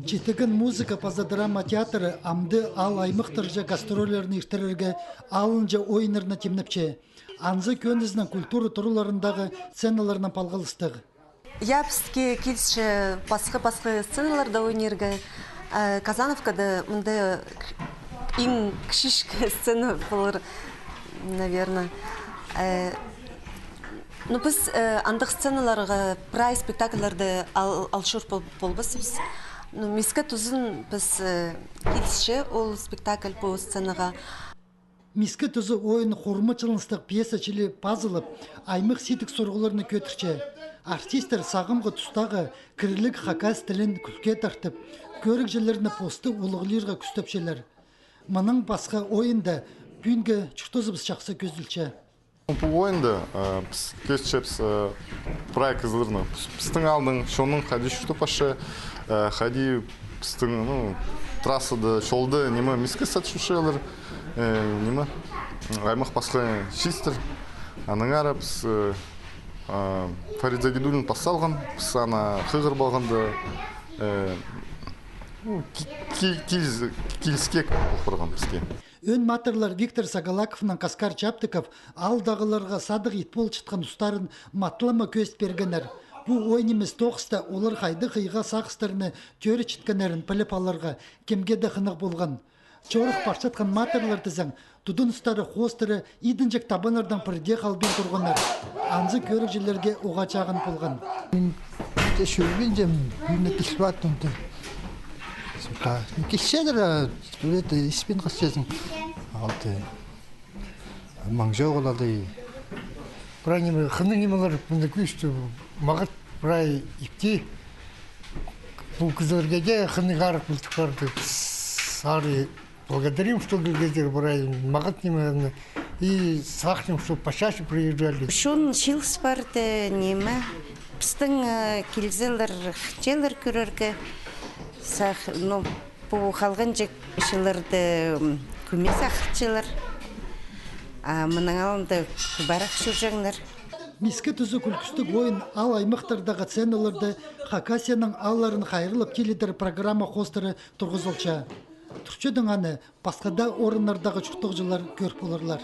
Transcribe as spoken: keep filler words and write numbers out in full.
Читіген музыка паза драма театры амды аал аймахтарҷа гастрольларны иртірерге алынҷа ойыннарны тимнепче. Анзы кӧнізінең культура туруларындағы сценаларнаң палғалыстығ. Я, піске килісче пасха-пасха сценаларда ойнирға. Э, Казановкада мында к-, иң кічіг сцена полар, наверное. Э, ну, піс, э, андағ сценаларға прай спектакльлерді ал-, алчур пол-, полбасчабыс. Ну, Миске тузын піс, э, килісче ол спектакль пу сценаға. Миске тузы ойын хурма чылыныстығ пьеса чіли пазылып, аймах сидік сурығларны кӧдірче. Артисттер сағамғы тустағы кірігліг хакас тілін кӱлке тартып, кӧрігҷілерні посты улуғлирға кӱстепчелер. Мының пасха ойында пӱӱнгі чуртазыбыс чахсы кӧзіділче. Пу ойында, э, піс кӧзітчебіс, э, прай кізілерні. Піс-, пістің аалның чонын хайди чуртап парча, э, хайди пістің, ну, трассада, чолда, ниме, миске сатча чӧрчелер, э, ниме, аймах пасха чистер. Аннаңар піс, э, а, Фарид Загидуллин пас салған, піс аны хығырып алғанда, э, ну, ки-, ки-, киліс-, киліске парған піске. Ӧӧн матырлар Виктор Сагалаковнаң Каскар Чаптыков аалдағыларға садығ ит полчатхан устарын матлама кӧзіт пиргеннер. Пу ойын нимес тоғыста олар хайдағ хыйға сағыстарны тӧрітчеткеннерін піліп аларға кемге дее хынығ полған. Чорых парчатхан матырлар тізең, тудыныстары хоостыра идінҷек табаннардаң пірдее халбин турғаннар. Анзы кӧрігҷілерге уғаа чағын полған. Мин те чӧрбинчем, пӱӱн киліп аттым. Сута. Килчелер, а, это, испин хасчазың. Алты. Маңҷа оғылады. Прай ниме, хынығ нимелер, мында кӱсті, мағат прай ипти. Пу кізілерге дее хынығ арах пілдік парды. Сары благодарим, что килгезер прай, мағат нимелерні. И сағынчам, что почаще приезжали. Чон чыылыс парды, ниме. Пістің, э, килзелер, хынчалар кӧрерге. Сағ-, ну, пу халғанҷы чылларда, м, кӧмес сағынчалар. А мының алнында кӧбірек чӧрҷеңнер. Миске тузы кӱлкістіг ойын аал аймахтардағы сценаларда Хакасияның аалларын хайраллап килідер программа хоостыра турғызылча. Турчатхан аны пасха даа орыннардағы чуртағҷылар кӧр поларлар.